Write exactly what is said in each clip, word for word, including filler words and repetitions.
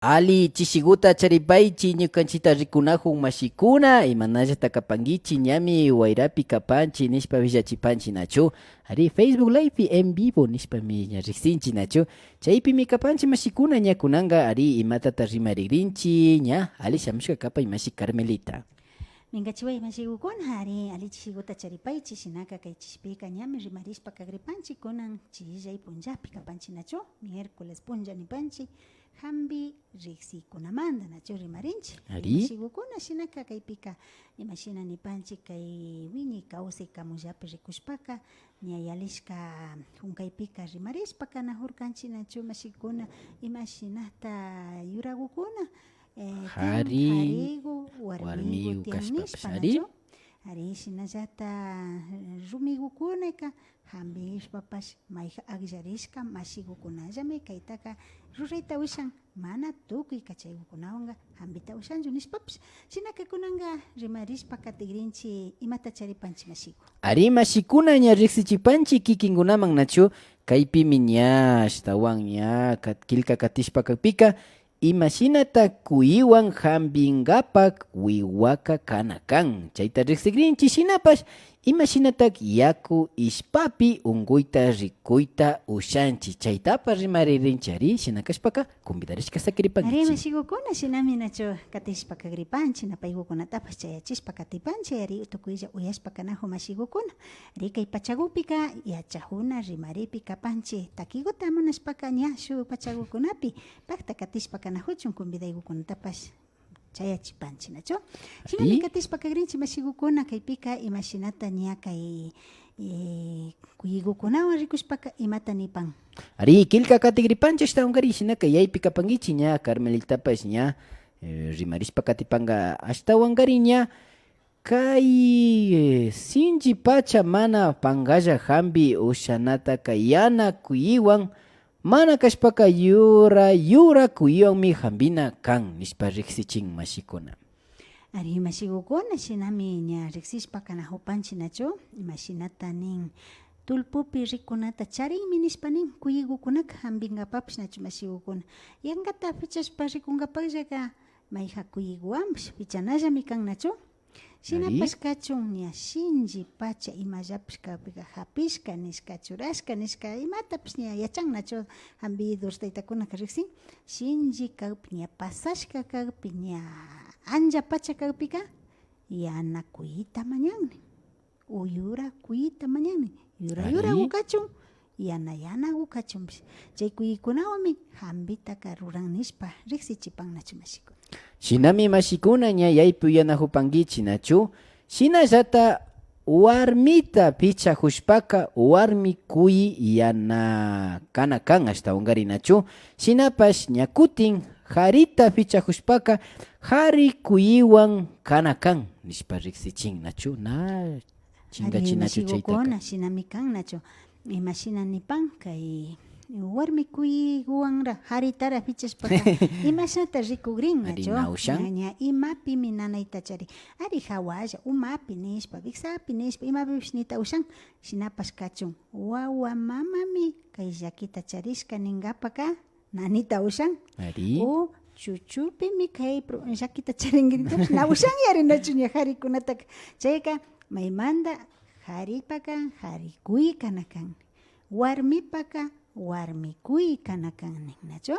Ali chishiguta charipaychi, ñukanchita rikunajun mashikuna, imanallata kapankichi, ñami wayrapi kapanchi nishpa villachipanchi nachu. Ari, Facebook Live en vivo nishpami ña riksinchi nachu. Chaypimi kapanchi mashikuna, ña kunanka, ari, imatata rimarigrinchi, ña, ali shamushka kapay mashi Carmelita. Mingachiway mashigukuna, ari, ali chishiguta charipaychi, shinaka kay chishpika ñami rimarishpa kagripanchi, kunan chillay punllapi kapanchi nachu, miércoles punlla nipanchi, jambi riksikunamanta nachu rimarinchi. Ari. Mashigukuna, shinaka kaypika, imashina nipanchi, kay wiñay kawsay kamullapi rikushpaka, ña yalishka junkaypika rimarishpa kanajurkanchi nachu mashikuna, imashinata yuragukuna, eh, tiyan, jari, jarigu, warmigu, warmigu tiyan kashpapash, nishpa, ari, nachu? Ari, shinallata, eh, rumigukunaka jambishpapash mayjan akllarishka mashigukunallami kaytaka rurayta ushan, mana tukuy kachaygukunawanka jambita ushanchu nishpapash. Shinaka kunanka rimarishpa katigrinchi, imata charipanchi mashigu? Ari, mashikuna, ña riksichipanchi kikinkunaman nachu, kaypimi ña ashtawan ña kat-, killka katishpa kakpika, imashinata kuyiwan jambinkapak wiwaka kana kan. Chayta riksigrinchi, shinapash imashinatak yaku ishpapi unkuyta rikuyta ushanchi. Chaytapash rimarigrinchi, ari, shina kashpaka convidarishka sakiripankichi. Ari, mashigukuna, shinami nachu katishpa kagripanchi, napaygukunatapash chayachishpa katipanchi, ari, tukuylla uyashpa kanajun mashigukuna. Ari, kay pachagupika yachajuna rimaripi kapanchi, takiguta munashpaka ña shuk pachagukunapi pakta katishpa kanajuchun, convidaygukunatapash chayachipanchi nachu. Shinami katishpa kagrinchi mashigukuna, kaypika imashinata ña kay, eh, kuyigukunawan rikushpaka imata nipan? Ari, killka katigripanchi ashtawankarin, shinaka yaypi kapankichi ña, Carmelitapash ña, eh, rimarishpa katipanka ashtawankarin ña. Kay, eh, sinchi pacha mana pankalla jambi ushanataka yana kuyiwan, mana kashpaka yura yura kuyiwanmi jambina kan, nishpa riksichin mashikuna. Ari, mashigukuna, shinami ña riksishpa kanajupanchi nachu, imashinata nin, tullpupi rikunata charinmi nishpa nin, kuyigukunaka jambinkapapash nachu mashigukuna. Yankata pichashpa rikunkapakllaka, mayjan kuyiguwanpash pichanallami kan nachu. Shinapash kachun ña shinchi pacha imallapash kakpika japishka nishka, churashka nishka, imatapash ña yachan nachu, jambidur taytakunaka riksin. Shinchi kakpi ña pasashka kakpi ña ancha pacha kakpika yana kuyita mañanmi. O yura kuyita mañanmi. Yura yuragu kachun, yana yanagu kachunpash. Chay kuyikunawanmi jambitaka ruran nishpa riksichipan nachu mashikuna. Shinami mashikuna ña yaypi uyanajupankichi nachu. Shinallata warmita pichajushpaka warmi kuyi yana kana kan ashtawankarin nachu. Shinapash ña kutin jarita pichajushpaka jari kuyiwan kana kan nishpa riksichin nachu. Na Chinkachinachu chaytaka. Ari, mashigukuna, shinami kan nachu. Imashina nipan, kay warmi kuyiguwanra jaritara pichashpaka, imashnata rikugrin nachu. Ari, na ushan. Ña, ña imapimi nanayta charin. Ari, jawalla, umapi nishpa, wiksapi nishpa, imapipish nita ushan. Shinapash kachun. Wawa mamami kay llakita charishka ninkapaka, nanita ushan. Ari. O chuchupimi kay pro-, llakita charinkirintapash na ushan yari nachu ña jarikunataka. Chayka maymanta jaripaka jari kuyi kana kan. Warmipaka warmi kuyi kana kan nin nachu.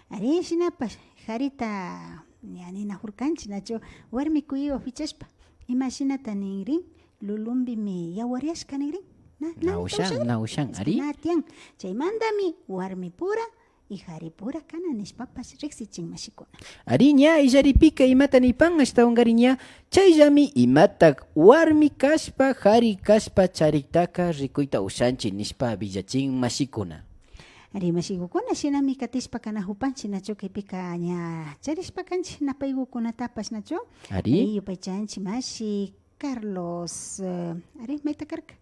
Ari, shinapash jarita ña ninajurkanchi nachu warmi kuyiwan pichashpa. Imashinata ninrin, lulunpimi yawaryashka ninrin. Na, na ushan, na ushan, ari. Na tiyan. Chaymantami warmipura y jaripura kana nishpapash riksichin mashikuna. Ari, ña illaripika imata nipan ashtawankarin ña, chayllami imatak warmi kashpa, jari kashpa chariktaka rikuyta ushanchi nishpa willachin mashikuna. Ari, mashigukuna, shinami katishpa kanajupanchi nachu kaypika ña charishpa kanchi napaygukunatapash nachu. Ari. Ari, yupaychanchi mashi Carlos, eh, ari, mayta karka?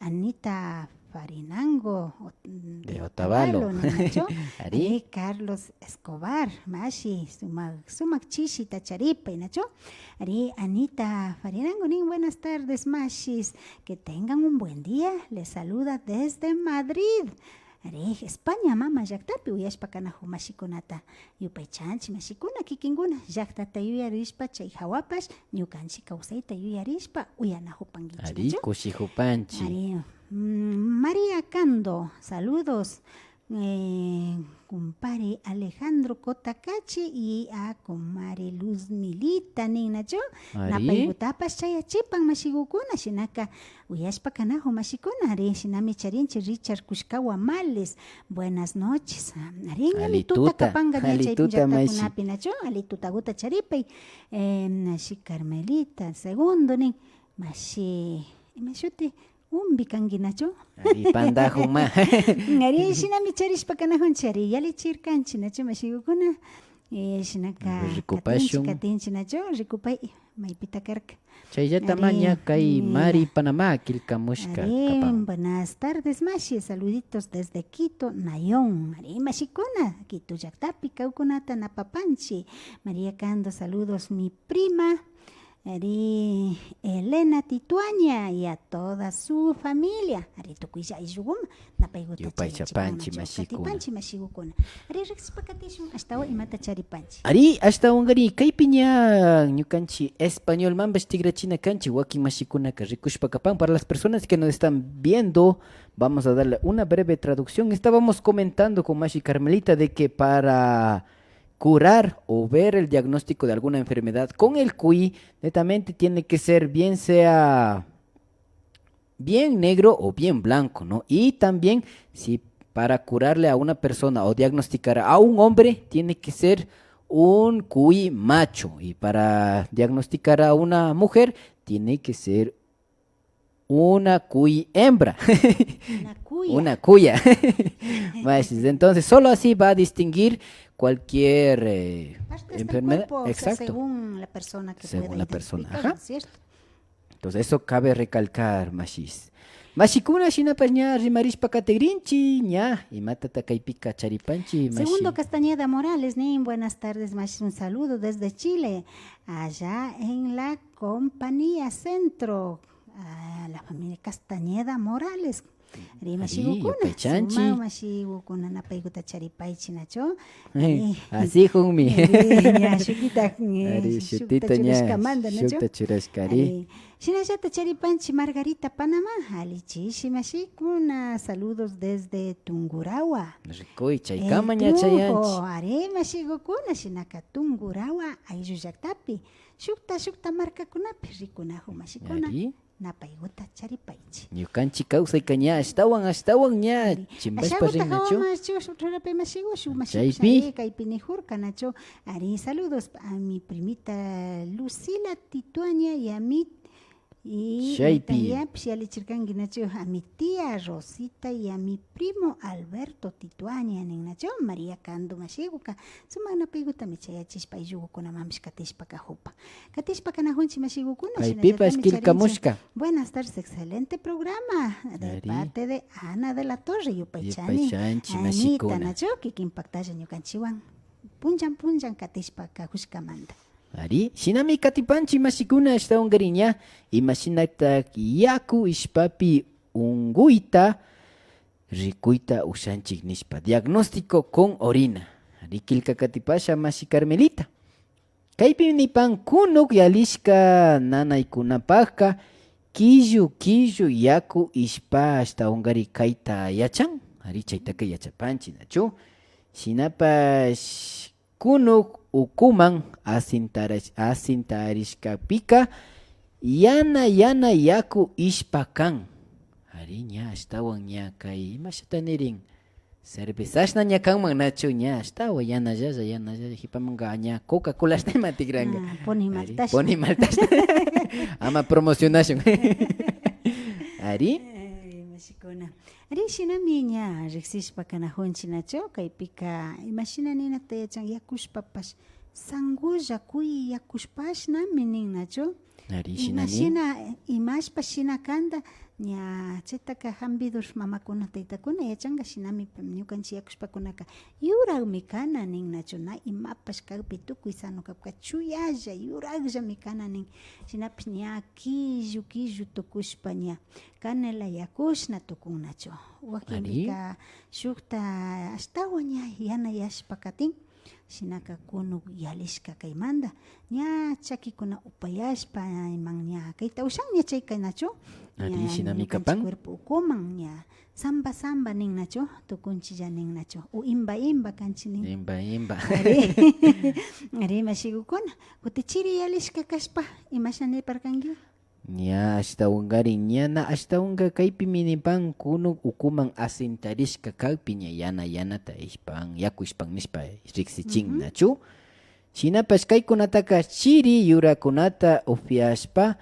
Anita Farinango, ot-, de Otavalo, nachu? Ari. Ari, Carlos Escobar, mashi, sumak, sumak chishita charipay, nachu? Ari, Anita Farinango nin, buenas tardes, mashis. Que tengan un buen día. Les saluda desde Madrid. Ari, España mama llaktapi uyashpa kanakun mashikunata yupaychanchik mashikuna, kikinkuna llaktata yuyarishpa chay hawapash ñukanchik kawsayta yuyarishpa uyanakupankichik, ari, nachu? Kushikupanchik. Ari, mm, María Cando, saludos. Eh, compadre Alejandro Cotacachi y a comadre Luz Milita nin, nachu? Ari. Napaykutapash chayachipan mashikukuna, shinaka uyashpa kanakun mashikuna, ari, shinami charinchik Richard Kushkawa Males, buenas noches. Ari, ña alituta, alituta kapanka ña chay llaktakunapi, nachu? Alituta, alituta charipan. Eh, mashi Carmelita, segundo nin, mashi, ima shuti, umbi kanki, nachu? Ari, pandakunma. Ari, shinami charishpa kanakunchik, ari, yalichirkanchik, nachu, mashikukuna? Eh, shinaka rikupashun. Katinchik, katinchik, nachu? Rikupay, maypita karka. Chayllata, ari, maña kay, mira. Mari Panamá killkamushka, ari, kapan. Buenas tardes, mashi. Saluditos desde Quito, Nayón. Ari, mashikuna, Quito llaktapi kawkunata napapanchik. María Cando, saludos, mi prima. Ari, Elena Tituaña y a toda su familia. Ari, tukuylla ayllukuma napaykuta yupaychapanchik, chayachipan, nachu, mashikuna. Katipanchik mashikukuna. Ari, riksishpa katishun ashtawan imata charipanchik. Ari, ashtawankari kaypi ña ñukanchik españolmanpash tikrachina kanchik, wakin mashikunaka rikushpa kapan. Para las personas que nos están viendo, vamos a darle una breve traducción. Estábamos comentando con mashi Carmelita de que para curar o ver el diagnóstico de alguna enfermedad con el cuy, netamente tiene que ser bien sea bien negro o bien blanco, ¿no? Y también, si para curarle a una persona o diagnosticar a un hombre, tiene que ser un cuy macho, y para diagnosticar a una mujer, tiene que ser una cuy hembra. Una cuya. Una cuya. Mashi, entonces, solo así va a distinguir cualquier, eh, parte del enfermedad. Cuerpo, o sea, exacto, según la persona que pueda identificar, ¿no es cierto? Según la persona, ajá. Entonces, eso cabe recalcar, mashis. Mashikuna, shinapash ña rimarishpa katigrinchik, ña, imatata kaypika charipanchik, mashi. Segundo Castañeda Morales nin, buenas tardes, mashi, un saludo desde Chile, allá en la compañía Centro. Ah, la familia Castañeda Morales. Ari, mashigukuna, yupaychanchik. Sumak mashigukuna napaykuta charipaychik, nachu? Eh, ari, así kunmi. Ari, ña, shukita, eh, ari, shukta shutita ña, churashkamanta, nachu? Shukta churashka, ari. Ari, shinallata charipanchik Margarita Panamá, alli chishi mashikuna, saludos desde Tungurahua. Rikuy, chaykama ña chayanchik. Eh, Tunjo, ari, mashigukuna, shinaka Tungurahua ayllu llaktapi. Shukta, shukta markakunapi rikunakun mashikuna, ari, napaykuta charipaychik. Ñukanchik kawsayka ña ashtawan, ashtawan ña, ari, chimpashpa rin, nachu? Ashaguta hawaman, shuk, shuk churapi mashigu, shuk mashigu chaypi. Ari, kaypi nijurka, nachu? Ari, saludos a mi primita Lucila Tituaña y a mi, y chaypi. Yapish yalichirkanki, nachu? A mi tía Rosita y a mi primo Alberto Tituaña nin, nachu? María Cando mashiguka. Sumak napaykutami chayachishpa ayllukunamanpish katishpa kajupa. Katishpa kanakunchik mashigukuna, kaypipash shinallatami killkamushka charinchik. Buenas tardes, excelente programa de, ari, parte de Ana de la Torre, yupaychani. Yupaychanchik, Anita, mashikuna. Nachu? Kikin paktalla ñukanchikwan punllan punllan katishpa kajushkamanta. Ari, shinami katipanchik mashikuna, ashtawankarin ña, imashinata yaku ishpapi unkuyta rikuyta ushanchik nishpa, diagnóstico con orina. Ari, killka katipasha mashi Carmelita. Kaypi nipan kunuk yalishka nanaykunapakka killu killu yaku ishpa ashtawankari kayta yachan. Ari, chaytaka yachapanchik, nachu? Shinapash kunuk ukuman asintarash-, asintarishkapika yana yana yaku ishpa kan. Ari, ña ashtawan ña kay, imashata nirin? Cervezashna ña kanman, nachu? Ña ashtawan yanallalla, yanallalla, jipamanka ña Coca-Colashna ima tikranka. Ah, poni, ari, maltashna. Poni maltashna. Ama promocionashun. Ari. Ay, mashikuna. Ari, shinami ña riksishpa kanakunchik, nachu? Kaypika imashina ninata yachan, yakushpapash Sangulla kuyakushpashnami nin nachu. Ari, shina nin. Imashina, imashpa shina kanta, ña chaytaka jambidur mamakuna, taytakuna yachanka, shinami ñukanchik yakushpakunaka yurakmi kana nin nachu, na imapash kakpi tukuy sano kapka chuyalla, yurakllami kana nin. Shinapish ña killu, killu tukushpa ña canela yakushna tukun nachu. Wakinpika shukta ashtawan ña yanayashpa katin. Shinaka kunuk yalishka kaymanta, ña chakikuna upayashpa, iman ña kayta ushan ña chayka nachu. Ari, ña shinami ñukanchik kapan. Cuerpo ukuman ña samba samba nin nachu, tukunchilla nin nachu, o imba imba kanchik nin. Imba imba. Ari, ari, mashigukuna, kutin chiri yalishka kashpa, imasha niparkanki? Ña ashtawankarin, ña na ashtawanka kaypimi nipan, kunuk ukuman asentarishka kakpi ña yana yanata ishpan, yaku ishpan nishpa riksichin nachu. Shinapash kaykunataka chiri yurakunata upiashpa,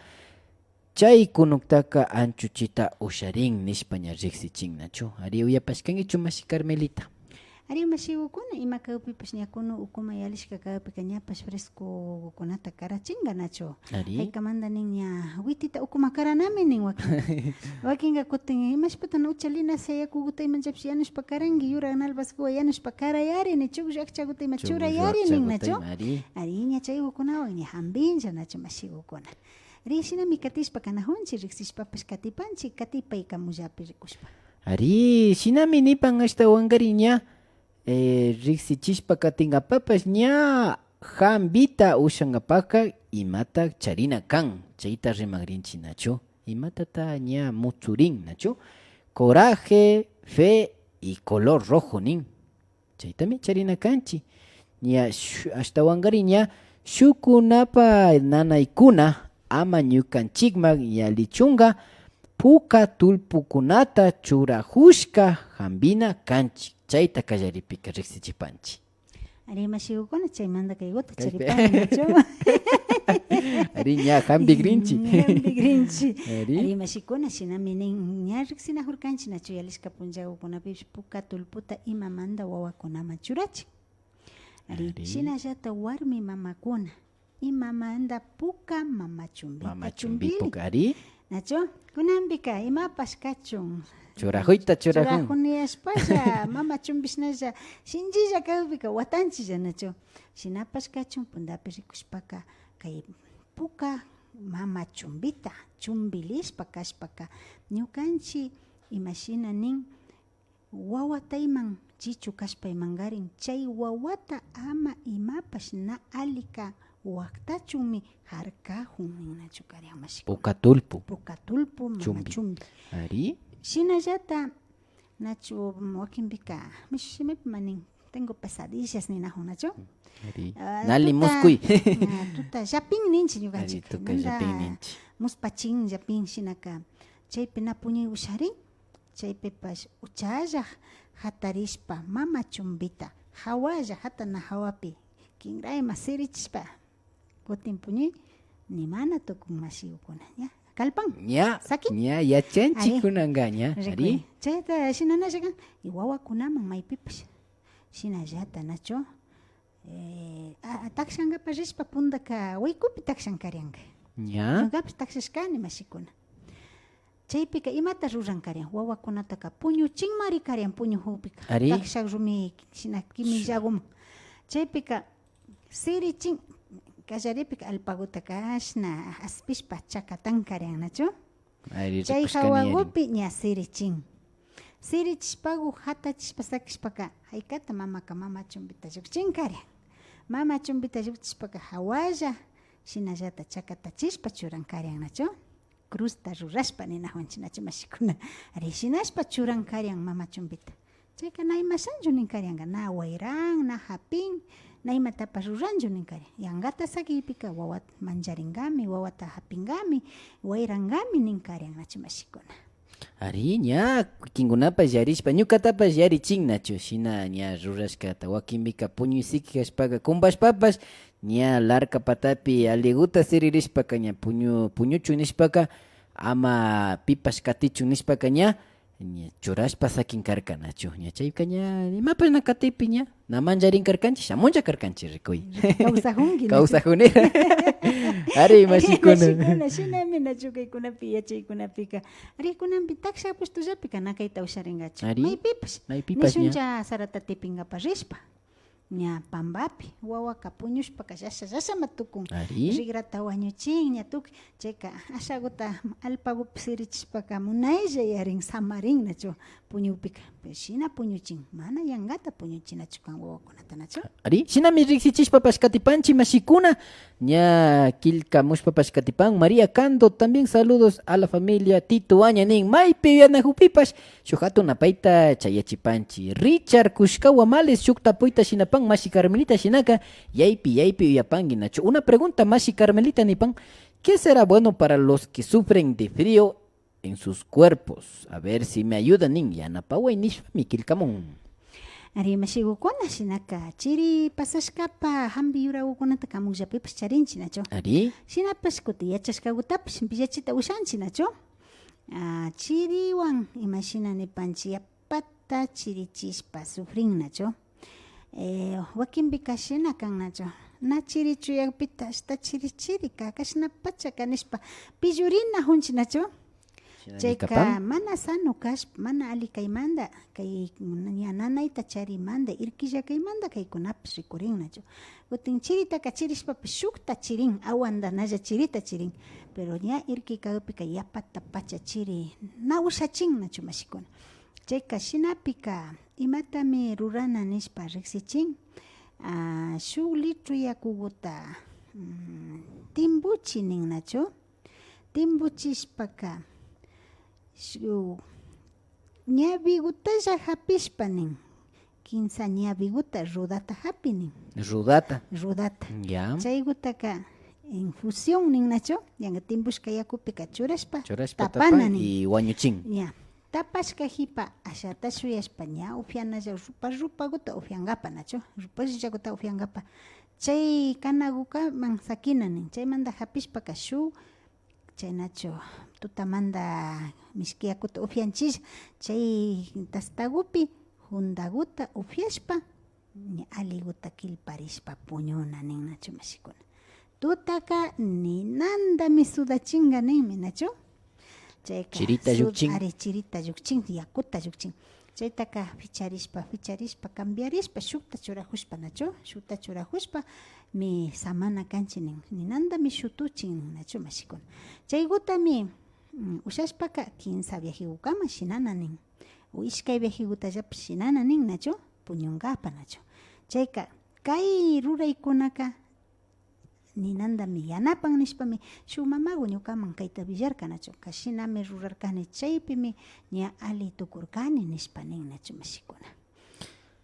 chay kunuktaka anchuchita usharin nishpa ña riksichin nachu. Ari, uyapashkankichu mashi Carmelita? Ari, mashigukuna, ima kakpipash ña kunuk ukuman yalishka kakpika ñapash frescokunata karachinka nachu. Ari. Kaykamanta nin ña witita ukuman karanami nin wakin. Wakinka kutin, imashpata na uchalina, sea yakuguta imanllapish yanushpa karanki, yurak nalbaskuwan yanushpa karayari, ni chukllu akchaguta ima churayari nin nachu. Ari. Ari, ña chaygukunawan ña jambinlla nachu mashigukuna. Ari, shinami katishpa kanajunchik, riksishpapash katipanchik, katipay kamullapi rikushpa. Ari, shinami nipan ashtawankarin ña, eh, riksichishpa katinkapapash ña jambita ushankapaka imata charina kan, chayta rimakrinchik nachu, imatata ña mutsurin nachu, coraje, fe y color rojo nin. Chaytami charina kanchik. Ña shu-, ashtawankarin ña shukunapa nanaykuna ama ñukanchikman yalichunka puka tullpukunata churajushka jambina kanchik. Chayta kallaripika riksichipanchik. Ari, mashigukuna, chaymanta kayguta charipani nachu. Ari, ña jambigrinchik. Jambigrinchik. Ari. Ari, mashikuna, shinami nin, ña riksinajurkanchik nachu, yalishka punllagukunapipish puka tullputa imamanta wawakunaman churachin. Ari, shinallata warmi mamakuna, imamanta puka mama chumbita chumbili. Mama chumbi puka, ari. Nachu? Kunanpika imapash kachun. Churajuyta churajun. Churajun niyashpalla, mama chumbishnalla, shinchilla kakpika watanchilla, nachu? Shinapash kachun, puntapi rikushpaka, kay puka mama chumbita chumbilishpa kashpaka, ñukanchik imashina nin, wawata iman chichu kashpa imankarin, chay wawata ama imapash na alika waktachunmi jarkajun nin nachu karian mashikuna. Puka tullpu. Puka tullpu, mama chumbi. Ari. Shinallata nachu, mm, wakinpika mishu shimipi ima nin, tengo pesadillas ninajun nachu. Ari. Ah, nali tuta, muskuy. Ah, tuta llapin ninchik ñukanchik. Ari, tuta llapin ninchik. Muspachin llapin shinaka. Chaypi na puñuy usharin. Chaypipash uchalla jatarishpa mama chumbita jawalla jatana jawapi kinrayma sirichishpa kutin puñuy ni mana tukun mashigukuna, ña. Kalpan. Ña, sakin. Ña yachanchik kunanka, ña. Ari. Chayta shinanalla kan. Y wawakunaman maypipash shinallata, nachu? Eh, a, a, takshankapak rishpa puntaka waykupi takshan karianka. Ña. Ñukapash takshashkani mashikuna. Chaypika imata ruran karian? Wawakunataka puñuchinmari karian puñujukpika. Ari. Takshak rumi shina kimillaguman. Chaypika sirichin, kallaripika alpaguta kashna aspishpa chakatan karian, nachu? Ari, chay jawagupi ña sirichin. Sirichishpagu jatachishpa sakishpaka, jaykata mamaka mama chumbita llukchin karian. Mama chumbita llukchishpaka jawalla, shinallata chakatachishpa churan karian, nachu? Cruzta rurashpa ninajunchik nachu mashikuna. Ari, shinashpa churan karian mama chumbita. Chayka na imashanchu nin karianka, na wayran, na japin, na imatapash ruranchu nin karian. Yankata sakikpika wawata mancharinkami, wawata japinkami, wayrankami nin karian nachu mashikuna. Ari, ña kikinkunapash yarishpa, ñukatapash yarichin nachu, shina ña rurashkata. Wakinpika puñuy siki kashpaka kumpashpapash, ña larka patapi aliguta siririshpaka ña puñu-, puñuchun nishpaka, ama pipash katichun nishpaka ña, ña churashpa sakin karka, nachu. Ña chayka ña imapash na katipi ña na manllarin karkanchik, shamunlla karkanchik rikuy. Kawsajunki, nachu. Kawsajunira. Ari, mashikuna. Mashikuna, shinami, nachu, kaykunapi yachaykunapika. Ari, kunanpi taksha pushtullapika na kayta usharingachu. Ari, maypipash. Maypipash ña. Nishuncha sarata tipingapa rishpa. Ña pambapi, wawaka puñushpaka llasha, llashama tukun. Ari. Rigrata wañuchin, ña tukuy. Chayka ashaguta alpagupi sirichishpaka munaylla yarin, samarin, nachu, puñukpika. Pero shina puñuchin, mana yangata puñuchinachu kan wawakunata, nachu. Ari, shinami riksichishpapash katipanchik, mashikuna. Ña killkamushpapash katipan. María Cando, también saludos a la familia Tito Aña nin. Maypi uyanajupipash shuk jatun napayta chayachipanchik. Richard Kushkawa Males shuk tapuyta shinapan, mashi Carmelita shinaka, yaypi, yaypi uyapanki, nachu. Una pregunta, mashi Carmelita nipan, ¿qué será bueno para los que sufren de frío en sus cuerpos? A ver si me ayuda nin, yanapaway nishpami killkamun. Ari, mashigukuna, shinaka chiri pasashkapa jampi yuragukunata kamullapipash charinchik, nachu. Ari. Shinapash kutin yachashkagutapash villachita ushanchik, nachu. Ah, chiriwan, imashina nipanchik, yapata chirichishpa sufrin, nachu. Eh, wakinpika shina kan, nachu. Na chiri chuyakpita ashta chiri chiri ka, kashna pachaka nishpa pillurinajunchik, nachu. Chayka mana sano kashpa, mana alli kaymanta, kay ña nanayta charimanta, irkilla kaymanta kaykunapash rikurin, nachu. Kutin chiritaka chirishpapash shukta chirin, awandanalla chirita chirin. Pero ña irki kakpika yapata pacha chiri na ushachin, nachu, mashikuna. Chayka shinapika imatami rurana nishpa riksichin. Ah, shuk litro yakuguta, mm, timbuchi nin, nachu. Timbuchishpaka, shuk ñawigutalla japishpa nin, kinsa ñawiguta rudata japi nin. Rudata. Rudata. Ya. Chaygutaka infusión nin, nachu, yanga timbushka yakupika churashpa, churashpa tapana tapan nin. Y wañuchin. Ya. Tapashka jipa ashata shuyashpa ña upianalla rupa, rupaguta upiangapa, nachu. Rupallaguta upiangapa. Chay kanagukaman sakina nin. Chaymanta japishpaka shuk, chaynachu, tutamanta mishki yakuta upianchilla. Chay tastagupi jundaguta upiashpa, ña alliguta killparishpa puñuna nin, nachu, mashikuna. Tutaka ninantami sudachinga ninmi, nachu. Chayka chirita sud-, llukchin. Ari, chirita llukchin, yakuta llukchin. Chaytaka picharishpa, picharishpa, cambiarishpa, shukta churajushpa, nachu, shukta churajushpa mi samana kanchik nin, ninantami shutuchin nin, nachu, mashikuna. Chaygutami, mm, ushashpaka kinsa viajegukama shinana nin. O ishkay viajegutallapish shinana nin, nachu, puñungapa, nachu. Chayka kay ruraykunaka ninantami yanapan nishpami shuk mamagu ñukaman kayta willarka, nachu. Kashnami rurarkani, chaypimi ña alli tukurkani nishpa nin, nachu, mashikuna.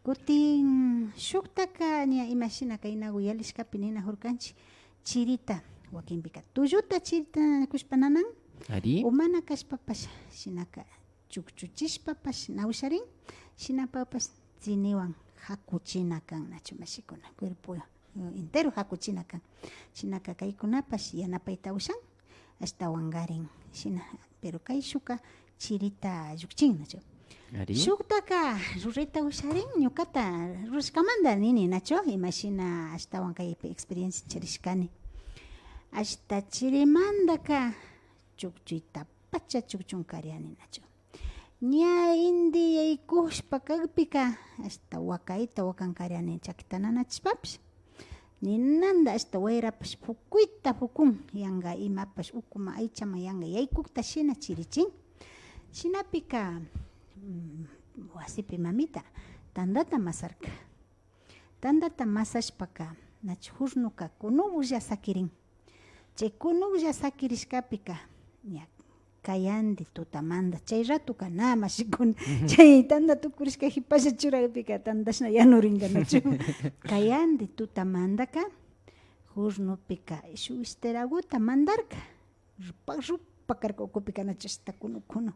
Kutin shuktaka ña imashina kaynagu yalishkapi ninajurkanchik, chirita, wakinpika tulluta chirita kushpa nanan, ari, o mana kashpapash shinaka chukchuchishpapash na usharin, shinapapash tsiniwan jakuchina kan, nachu, mashikuna, cuerpo, eh, entero jakuchina kan. Shinaka kaykunapash yanapayta ushan, ashtawankarin shina, pero kay shukka chirita llukchin, nachu. Ari. Shuktaka rurayta usharin, ñukata rurashkamanta nini, nachu, imashina ashtawan kaypi experiencia charishkani. Ashta chirimantaka chukchuyta pacha chukchun kariani, nachu. Ña inti yaykushpa kakpika, ashta wakayta wakan kariani, chakita nanachishpapish. Ninanta ashta wayrapash pukuyta pukun, yanga imapash ukuma aychama yanga yaykukta shina chirichin. Shinapika, mm, wasipi mamita tantata masarka. Tantata masashpaka, nachu, hurnuka kunulla sakirin. Chay kunulla sakirishkapika, ña, kayandi tutamanta, chay ratoka na mashikuna, chay tanta tukurishka jipalla churakpika tantashna yanurinka, nachu. Kayandi tutamantaka, hurnupika shuk esteraguta mandarka. Rupa, rupa karka ukupika, nachu, ashta kunu, kunu.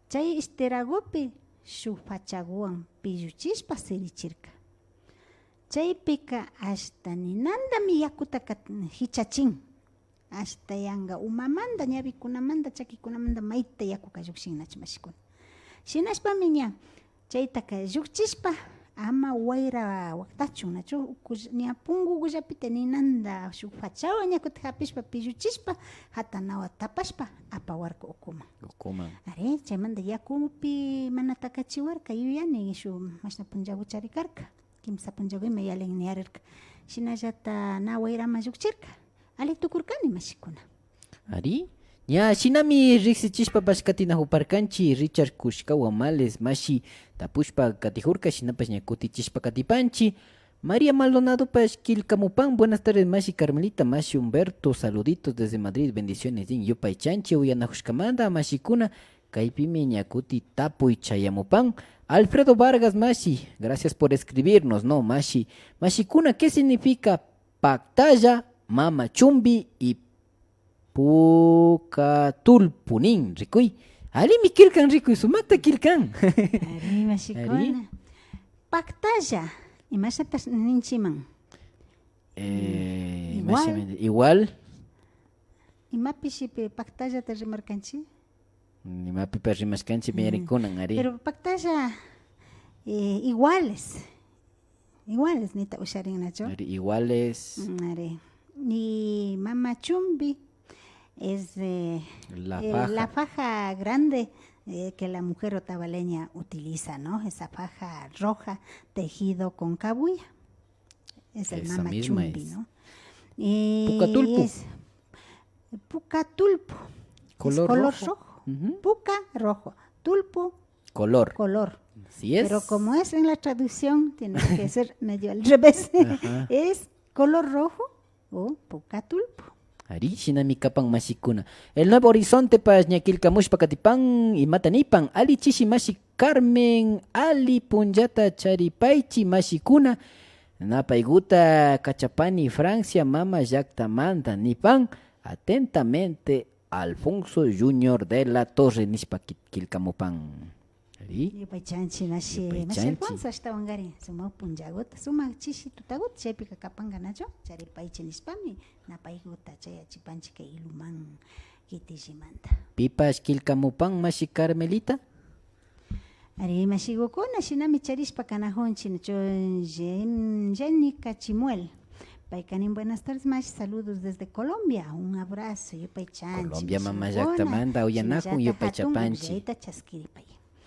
Chay esteragupi shuk fachaguwan pilluchishpa sirichirka. Chaypika ashta ninantami yakutaka jichachin. Ashta yanga umamanta, ñawikunamanta, chakikunamanta mayta yakuka llukshin, nachu, mashikuna. Shinashpami ña chaytaka llukchishpa, ama wayra waktachun, nachu? Ukulla-, ña punkukullapita ninanta shuk fachawan ña kutin japishpa pilluchishpa, jatanawa tapashpa apawarka ukuman. Ukuman. Ari, chaymanta yakupi mana takachiwarka, yuyani, shuk mashna punchaku charikarka, kimsa punchaku ima yalin niyarirka. Shinallata na wayraman llukchirka. Ali tukurkani, mashikuna. Ari. Ña shinami riksichishpapash katinajuparkanchi, Richard Kushkawa Males mashi tapushpa katijurka, shinapash ña kutichishpa katipanchi. María Maldonadopash killkamupan, buenas tardes mashi Carmelita, mashi Humberto, saluditos desde Madrid, bendiciones, nin, yupaychanchi uyanajushkamanta, mashikuna, kaypimi ña kuti tapuy chayamupan. Alfredo Vargas mashi, gracias por escribirnos, no, mashi, mashikuna, ¿qué significa paktalla, mama chumbi y puka tulpu nin? Rikuy. Alimi killkan, rikuy, sumakta killkan. Ari, mashikuna. Ari. Paktalla, imashata ninchiman? Eh, igual. Imashata, igual. Imapish pi paktallata rimarkanchi? Imapipash rimashkanchi, mm, miyarikunan, ari. Pero paktalla, eh, iguales. Iguales, nita usharin, nachu? Ari, iguales. Mm, ari. Y mama chumbi es, eh, la, eh, faja, la faja grande, eh, que la mujer otavaleña utiliza, ¿no? Esa faja roja tejido con cabuya. Es el mama chumbi, ¿no? Esa misma es. Y puka tulpu. Es puka tulpu. Es color rojo. Color rojo. Ujú. Puka rojo. Tulpu. Color. Color. Así es. Pero como es en la traducción, tiene que ser medio al revés. Ajá. Es color rojo o puka tulpu. Ari, shinami kapan, mashikuna. El Nuevo Horizontepash ña killkamushpa katipan, imata nipan, ali chishi mashi Carmen, ali punllata charipaychi, mashikuna. Napaykuta kachapani Francia mama llaktamanta, nipan. Atentamente, Alfonso Junior de la Torre, nishpa ki-, killkamupan. Ari. Yupaychanchi, mashi, mashi Alfonso, ashtawankarin sumak punllakuta, sumak chishi tutakuta chaypika kapanka, nachu? Charipaychi nishpami napaykuta chayachipanchi kay Ilumán kitillimanta. Pipash killkamupan, mashi Carmelita? Ari, mashikukuna, shinami charishpa kanajunchi, nachu? Jen-, Jenica Chimuel. Payka nin, buenas tardes, mashi, saludos desde Colombia, un abrazo, yupaychanchi. Colombia mama llaktamanta uyanajun, shinallata jatun yupaychapanchi. Yupaychata chaskiripay.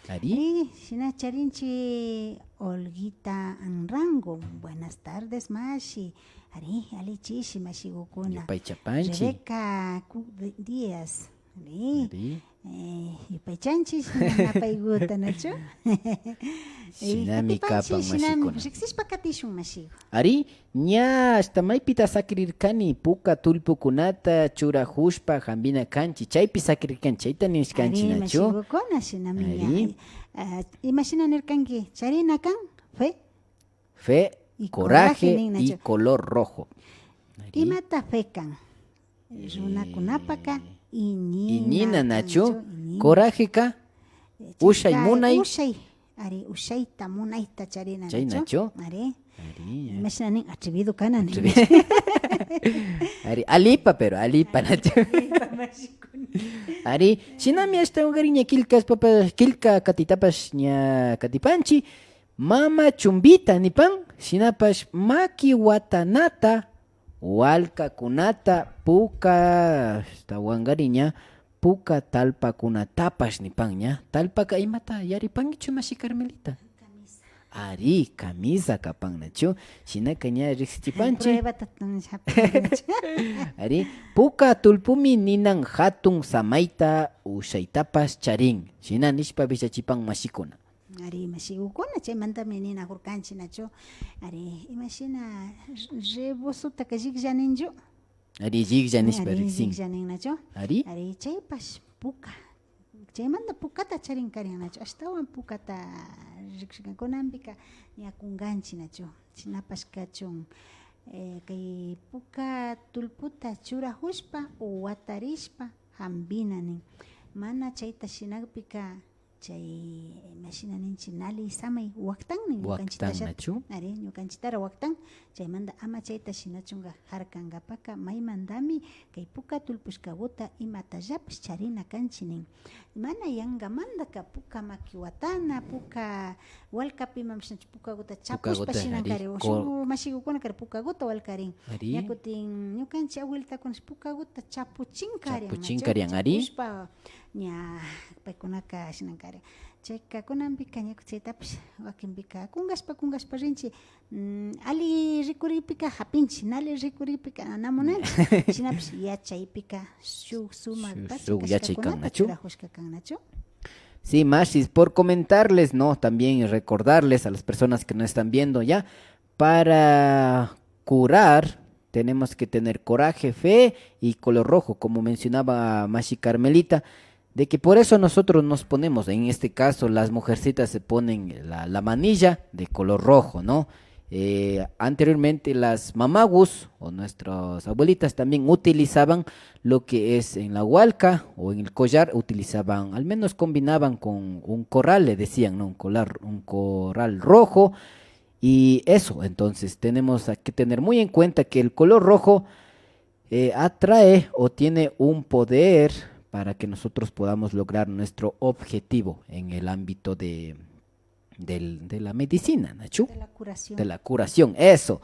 Ari. Ari, shina charinchi Olguita Anrango. Buenas tardes, mashi. Ari, ali chishi, mashikukuna. Yupaychapanchi. Rebeca Cu-, Díaz. Ari. Ari. Eh, yupaychanchi, shina napaykuta, nachu? Eh, shinami katipanchi, kapan, shinami mashikuna. Riksishpa katishun, mashiku. Ari, ña hasta maypita sakirirkani, puka tullpukunata churajushpa jambina kanchi, chaypi sakirirkani, chayta nishkanchi, ari, nachu? Mashikukuna, shinami ña. Ari. Ah, imashina nirkanki, charina kan, fe. Fe, y coraje, coraje nin, nachu? Y color rojo. Ari. Imata fe kan? Runakunapaka, eh, iñina, iñina, nachu? Nachu? Iñina. Corajeka, eh, ushay chayka munay. Ushay, ari, ushayta munayta charina, chay, nachu? Nachu? Ari. Ari, ya. Imashina nin, atrevido kana nin. Atrevido. Ari, alipa, pero alipa, ari, nachu? Alipa, mashikuna. Ari, shinami ashtawankarin ña killkashpapash, killka katitapash ña katipanchi, mama chumbita nipan, shinapash maki watanata, walkakunata, puka, ashtawankarin ña, puka tallpakunatapash nipan ña. Tallpaka imata yaripankichu, mashi Carmelita? Ari, camisa kapan, nachu? Shinaka ña riksichipanchi. Pruebata, mm, japinkichu. Ari, puka tullpumi ninan jatun samayta ushaytapash charin. Shina nishpa willachipan mashikuna. Ari, mashikukuna, chaymantami ninajurkanchi, nachu? Ari, imashina re-, rebozotaka lliklla ninchu? Ari, lliklla nishpa, ari, riksin. Lliklla nin, nachu? Ari. Ari, chaypash puka. Chaymanta pukata charinkarin, nachu? Ashtawan pukata riksirkan. Kunanpika ña kunkanchi, nachu? Shinapash kachun, eh, kay puka tullputa churajushpa o watarishpa jambina nin. Mana chayta shinakpika, Chay, imashina ninchi, nali samay waktan nin ñukanchitallata. Waktan, nachu? Ari, ñukanchitara waktan. Chaymanta ama chayta shinachunka harkankapaka, maymantami kay puka tullpushkaguta imatallapash charina kanchi nin. Mana yankamantaka puka maki watana, puka walkapi imamashnachu pukaguta chapushpa shinankarin, o shuk mashigukuna kari pukaguta walkarin. Ari. Ña kutin ñukanchi abuelitakunash pukaguta chapuchinkarin, chapuchinkarin, ari. Chapushpa ña paykunaka shinankarin. Chayka kunanpika ña chaytapish wakinpika kunkashpa, kunkashpa rinchi. Mm, ali rikurikpika japinchi, nali rikurikpika na munanchi. Shinapish yachaypika shuk sumak pacha kashkakunata churajushka kan, nachu? Sí, mashis, por comentarles, ¿no? También recordarles a las personas que nos están viendo ya, para curar tenemos que tener coraje, fe y color rojo, como mencionaba Mashi Carmelita, de que por eso nosotros nos ponemos, en este caso las mujercitas se ponen la, la manilla de color rojo, ¿no? Eh, anteriormente las mamagus o nuestras abuelitas también utilizaban lo que es en la hualca o en el collar, utilizaban, al menos combinaban con un corral, le decían, ¿no? Un colar-, un corral rojo. Y eso, entonces, tenemos a que tener muy en cuenta que el color rojo eh, atrae o tiene un poder para que nosotros podamos lograr nuestro objetivo en el ámbito de, del- de la medicina, ¿nachu? De la curación. De la curación, eso.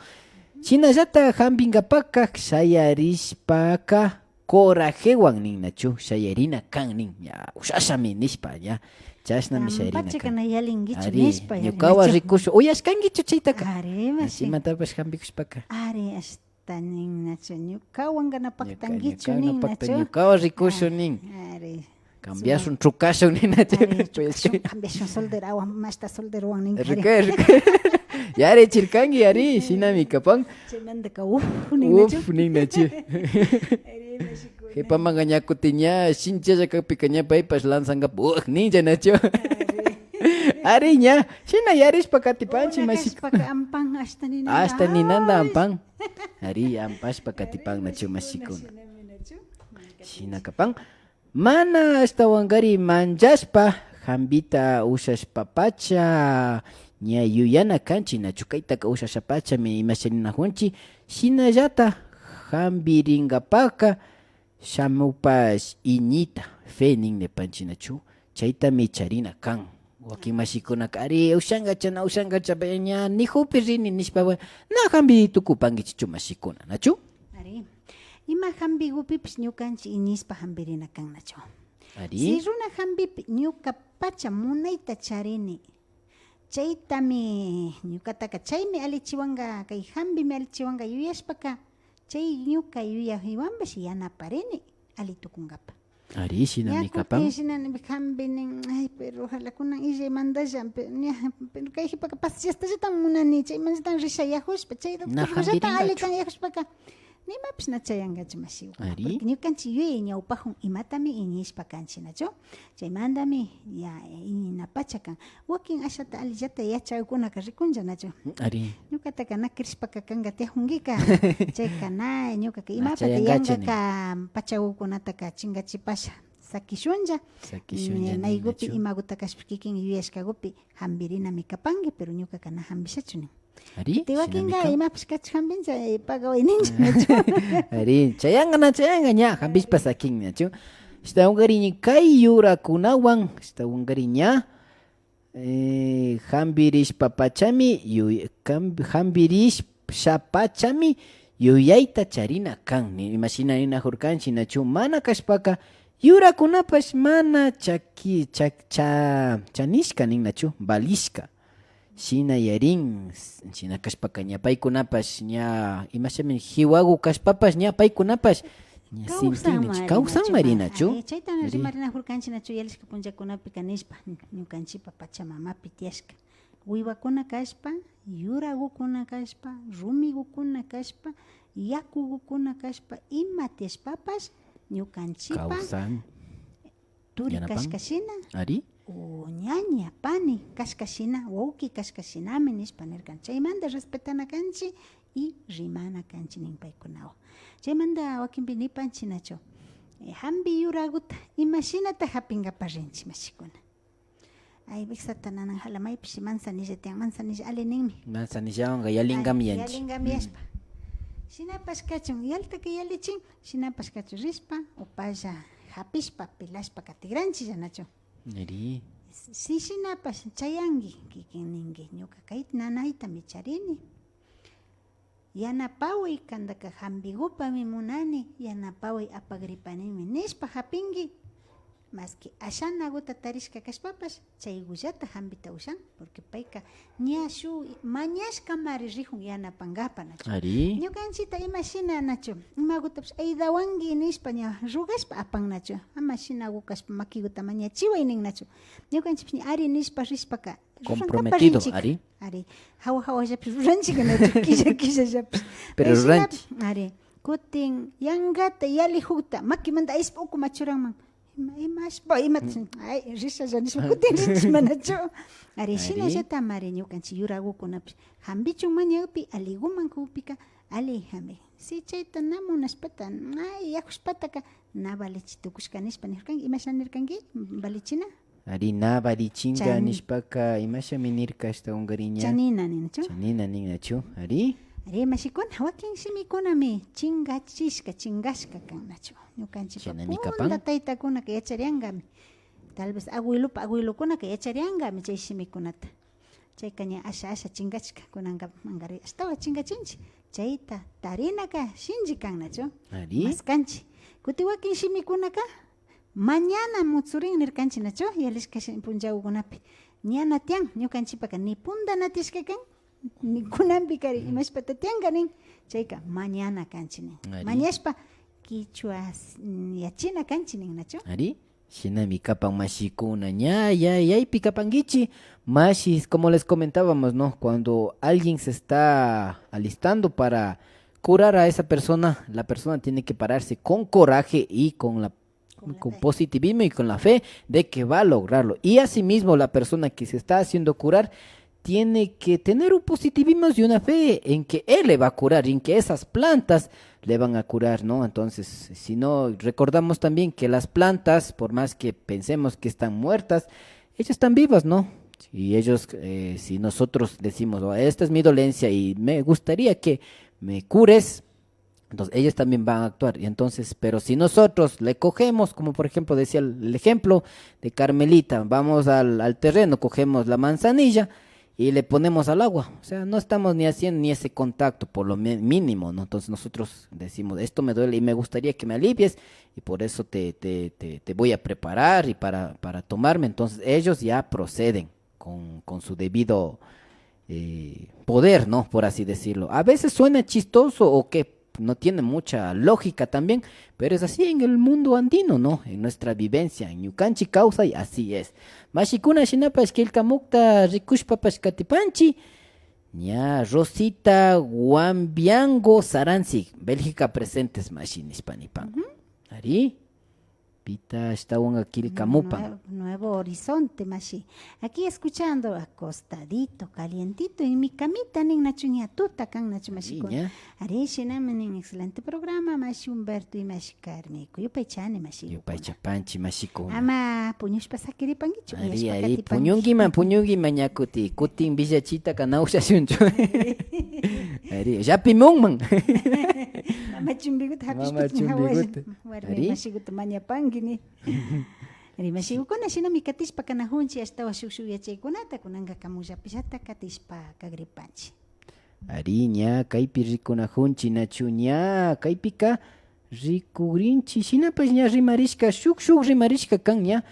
Shinallata jampinkapaka, shayarishpaka, corajewan nin, ¿nachu? Shayarina kan nin, ña, ushashami nishpa, ña. Chashnami shayarina kan. Kanpachaka na yalinkichu nishpa, ñukawan rikushun. Uyashkankichu chaytaka? Ari, mashi. Imatapash jampikushpaka. Ari, ashta nin, nachu, ñukawanka na paktankichu nin, nachu. Ñukawan rikushun nin. Ari. Cambiashun, trucashun nin, nachu. Ari, trucashun, cambiashun, solterawan, mashta solterowan nin. Rikuy, rikuy. Yarichirkanki, ari, shinami kapan. Chaymantaka uf nin, nachu. Uf nin, nachu. Ari, mashi. Jepamanka ña kutin ña shinchilla kakpika ña paypash lanzankapak uk ninlla, nachu. Ari. Ari, ña shina yarishpa katipanchi, mashi. Kashpaka ampan ashta ninanta. Ashta ninanta ampan. Ari, ampashpa katipan, nachu, mashikuna. Shina kapan. Mana ashtawankari manllashpa jampita ushashpapacha ña yuyana kanchi, nachu, kaytaka ushashapachami imasha ninajunchi. Shinallata jampirinkapaka shamupash iñita, fe nin nipanchi, nachu? Chaytami charina kan. Wakin mashikunaka, ari, ushankacha, na ushankacha, ña nijupi rini nishpa, na jampi tukupankichichu mashikuna, nachu? Ari. Ima jampigupipish ñukanchi iñishpa jampirina kan, nachu? Ari. Si runa jampipi ñuka pacha munayta charini, chaytami ñukataka, chaymi allichiwanka, kay jampimi allichiwanka yuyashpaka, chay ñuka yuyajwanpash yanaparini alli tukunkapa. Ari, shinami kapan. Ña kutin shinami jampi nin, ay, pero ojalá kunan illaymantalla, pe-, ña, pero kay jipaka pacienciastallata munani, chaymantallata rishayajushpa, chay doctorllata alli kan yajushpaka, nimapish na chayankachu, mashiku. Ari. Porque ñukanchi yuyay ñawpajun imatami iñishpa kanchi, nachu? Chaymantami ña iñinapacha kan. Wakin ashata allillata yachakkunaka rikunlla, nachu? Ari. Ñukataka na krishpaka kanka tiyajunkika. Chayka na, ñukaka imapata yankaka pachagukunataka chinkachipasha sakishunlla. Sakishunlla, maygupi, nachu? Imaguta kashpa kikin yuyashkagupi jampirinami kapanki, pero ñukaka na jampishachu nin. Ari, wakinka imapish kachu jampincha, eh, pagaway nincha, nachu? Ari, chayanka na chayanka ña, jampishpa sakin, nachu? Ashtawankari ña kay yurakunawan, ashtawankari ña, eh, jampirishpapachami, yuy-, jam-, jampirishpapachami yuyayta charina kan. Ni-, imashina ninajurkanchi, nachu? Mana kashpaka, yurakunapash mana chaki-, cha-, cha-, chanishka nin, nachu? Valishka. Shina yarin, shina kashpaka ña paykunapash, ña, imashami, jiwagu kashpapash, ña paykunapash, ña sintin, nachu? Kawsanmari, nachu? Ari, chaytami rimarinajurkanchi, nachu? Yalishka punllakunapika nishpa, ñukanchipa pachamamapi tiyashka wiwakuna kashpa, yuragukuna kashpa, rumigukuna kashpa, yakugukuna kashpa, ima tiyashpapash, ñukanchipa turi kashka shina, ari, o ñaña, pani kashka shina, wawki kashka shinami nishpa nirkan. Chaymanta respetana kanchi y rimana kanchi nin paykunawan. Chaymanta wakinpi nipanchi, nachu, eh, jampi yuraguta imashinata japinkapak rinchi, mashikuna. Ay, wiksata nanan jala maypish manzanilla tiyan, manzanilla ali ninmi. Manzanillawanka yallinkami yanchi. Yallinkami yashpa. Shinapash kachun, yaltaka yallichin, shinapash kachun rishpa, upalla japishpa, pilashpaka tigranchilla nachu. Ari. Si shinapash chayanki, kikin ninki, ñuka kay nanaytami charini. Yanapaway, kantaka jampikupami munani, yanapaway, apagripanimi nishpa japinki. Maski ashanakuta tarishka kashpapash, chaykullata jampita ushan, porque payka ña shuk mañashkamari rijun yanapankapa nachu. Ari. Ñukanchita imashina nachu, imakutapash ayudawanki nishpa ña rogashpa apan nachu. Ama shinaku kashpa makikuta mañachiway nin nachu. Ñukanchipash ña ari nishpa rishpaka, comprometido, ari. Ari, jawa jawallapish ruranchik nachu, killa killallapish. Pero ruranchik. Ari, kutin yankata yalijukta makimanta ayshpa ukuman churanman. Ima, imashpa, imata, ay, rishalla nishpa kutin rinchik manachu. Ari, shinallatamari ñukanchik yurakukunapish jampichun mañakpi, alikuman kukpika, ali jampi. Si chayta na munashpata, na yakushpataka, na valichi tukushka nishpa nirkanki, imasha nirkanki, valichina? Ari, na valichinka nishpaka, imashami nirka ashtawankarin ña? Chanina ninachu? Chanina ninachu, ari. Ari, mashikuna, wakin shimikunami chinkachishka, chinkashka kan nachu. Ñukanchikpa punda taytakunaka yachariankami. Tal vez abuelopa abuelokunaka yachariankami chay shimikunata. Chayka ña asha asha chinkachka, kunanka mankari ashtawan chinkachinchik. Chayta tarinaka shinchi kan nachu? Ari. Maskanchik. Kutin wakin shimikunaka, mañana mutsurin nirkanchik nachu, yalishka shi-, punchakukunapi. Ñana tiyan, ñukanchikpaka ni punda na tiyashka kan, ni kunanpikari imashpata tiyanka nin. Chayka mañana kanchik nin. Ari. Mañashpa kichwa s-, mm, yachina kanchik nin nachu. Ari, shinami kapan mashikuna, ña, ya, yaypi kapankichik. Mashis, como les comentábamos, ¿no? Cuando alguien se está alistando para curar a esa persona, la persona tiene que pararse con coraje y con la con positivismo y con la fe de que va a lograrlo. Y asimismo la persona que se está haciendo curar tiene que tener un positivismo y una fe en que él le va a curar, en que esas plantas le van a curar, ¿no? Entonces, si no, recordamos también que las plantas, por más que pensemos que están muertas, ellas están vivas, ¿no? Y ellos, eh, si nosotros decimos, "Oh, esta es mi dolencia y me gustaría que me cures", entonces, ellos también van a actuar. Y entonces, pero si nosotros le cogemos, como por ejemplo decía el, el ejemplo de Carmelita, vamos al, al terreno, cogemos la manzanilla y le ponemos al agua. O sea, no estamos ni haciendo ni ese contacto, por lo mi-, mínimo, ¿no? Entonces nosotros decimos, "Esto me duele y me gustaría que me alivies, y por eso te, te, te, te voy a preparar y para, para tomarme". Entonces ellos ya proceden con, con su debido, eh, poder, ¿no? Por así decirlo. A veces suena chistoso o que no tiene mucha lógica también, pero es así en el mundo andino, ¿no? En nuestra vivencia, en ñukanchik kawsay, así es. Mashikuna, shinapash killkamukta rikushpapash katipanchik. Ña, Rosita Guambiango Saransi, Bélgica presentes, mashi, nishpa nipan. Ujú. Ari. Pita ashtawanka killkamupan. Nuevo, Nuevo Horizonte, mashi. Aquí escuchando acostadito, calientito, en mi camita, nin nachu, ña tuta kan nachu, mashikuna. Ña. Ari, shinami nin, excelente programa, mashi Humberto y mashi Carmen. Yupaychani, mashi. Yupaychapanchik, mashikuna. Ama puñushpa sakiripankichu, ari, uyashpa ari, katipanki. Puñunkiman, puñunkiman, ña kuti, kutin villachitaka na ushashunchu. Ari, llapimunman. Mama chumbikuta japishpa, mama chumbikuta. Warmi, ari, mashikuta mañapanki, ni. Ari, mashikukuna, shinami katishpa kanajunchik, ashtawan shuk shuk yachaykunata, kunanka kamullapillata katishpa kagripanchik. Ari, ña, kaypi rikunajunchik, nachu, ña, kaypika rikurinchik, shinapash ña rimarishka, shuk shuk rimarishka kan, ña.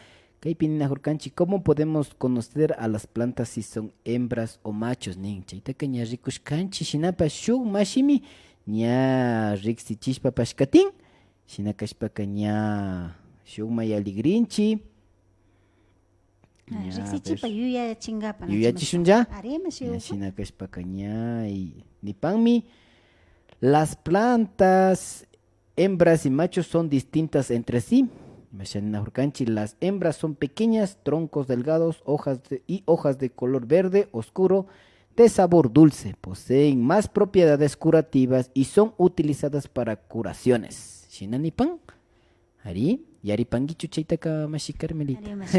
Kaypi ninajurkanchik, ¿cómo podemos conocer a las plantas si son hembras o machos? Nin, chaytaka ña rikushkanchik, shinapash shuk mashimi ña riksichishpapash katin. Shina kashpaka ña shukman yalligrinchik. Ah, ña, riksichipa, yuyachinkapak, yuyachishunlla. Ari, mashi. Ña shina kashpaka ña, y nipanmi, las plantas hembras y machos son distintas entre sí. Imasha ninajurkanchik, las hembras son pequeñas, troncos delgados, hojas de, y hojas de color verde oscuro, de sabor dulce, poseen más propiedades curativas y son utilizadas para curaciones. Shina nipan, ari. Yaripankichu chaytaka, mashi Carmelita? Ari, mashi.